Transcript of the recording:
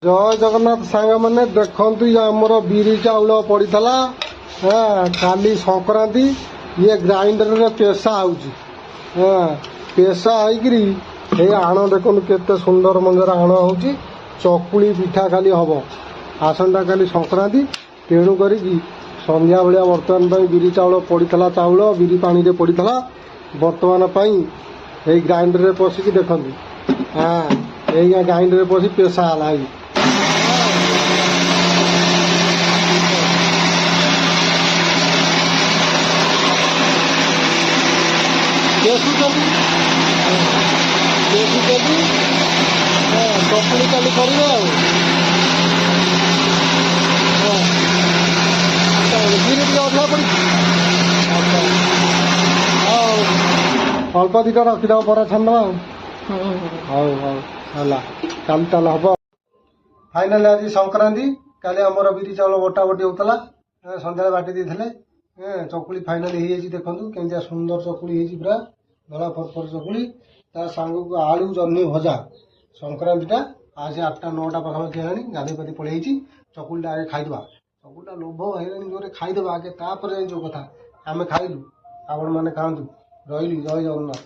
ଜୟ ଜଗନ୍ନାଥ ସାଙ୍ଗମାନେ, ଦେଖନ୍ତୁ ଇଏ ଆମର ବିରି ଚାଉଳ ପଡ଼ିଥିଲା। ହଁ, କାଲି ସଂକ୍ରାନ୍ତି। ଇଏ ଗ୍ରାଇଣ୍ଡରରେ ପେସା ହେଉଛି। ହଁ, ପେସା ହେଇକିରି ଏଇ ଆଣ ଦେଖନ୍ତୁ, କେତେ ସୁନ୍ଦର ମନ୍ଦିର ଆଣ ହେଉଛି। ଚକୁଳି ପିଠା ଖାଲି ହବ। ଆସନ୍ତା କାଲି ସଂକ୍ରାନ୍ତି, ତେଣୁ କରିକି ସନ୍ଧ୍ୟା ଭଳିଆ ବର୍ତ୍ତମାନ ପାଇଁ ବିରି ଚାଉଳ ପଡ଼ିଥିଲା। ଚାଉଳ ବିରି ପାଣିରେ ପଡ଼ିଥିଲା। ବର୍ତ୍ତମାନ ପାଇଁ ଏଇ ଗ୍ରାଇଣ୍ଡରରେ ପଶିକି ଦେଖନ୍ତୁ। ହଁ, ଏଇ ଗ୍ରାଇଣ୍ଡରରେ ପଶି ପେସା ହେଲା। ଏଇ ପେସୁଛନ୍ତି, ପେସୁଛନ୍ତି। ହଁ, ଚକୁଳି କାଲି କରିବେ। ଆଉ ହଁ, ବିରି ଟିକେ ଅଧିକା ପଡ଼ିଛି। ଆଚ୍ଛା, ହଉ, ଅଳ୍ପ ଦୁଇଟା ରଖିଦେବ, ପରେ ଛାଣିଦେବା। ଆଉ ହଉ ହଉ, ହେଲା, କାଲି ତାହେଲେ ହବ ଫାଇନାଲ। ଆଜି ସଂକ୍ରାନ୍ତି, କାଲି ଆମର ବିରି ଚାଉଳ ବଟା ବଟି ହେଉଥିଲା। ସନ୍ଧ୍ୟାବେଳେ ବାଟି ଦେଇଥିଲେ। ଚକୁଳି ଫାଇନାଲ ହେଇଯାଇଛି। ଦେଖନ୍ତୁ କେମିତିଆ ସୁନ୍ଦର ଚକୁଳି ହେଇଛି, ପୁରା ଧଳା ଫରଫର ଚକୁଳି। ତା ସାଙ୍ଗକୁ ଆଳୁ ଜହ୍ନି ଭଜା। ସଂକ୍ରାନ୍ତିଟା ଆଜି 8ଟା 9ଟା ପାଖାପାଖି ହେଲାଣି। ଗାଧୋଇ ପାଧୋଇ ପଳେଇ ହେଇଛି। ଚକୁଳିଟା ଆଗେ ଖାଇଦେବା। ଚକୁଳିଟା ଲୋଭ ହେଇଲାଣି ଜୋରେ, ଖାଇଦେବା ଆଗେ, ତାପରେ ଯାଇ ଯୋଉ କଥା। ଆମେ ଖାଇଲୁ, ଆପଣମାନେ ଖାଆନ୍ତୁ। ରହିଲି, ଜୟ ଜଗନ୍ନାଥ।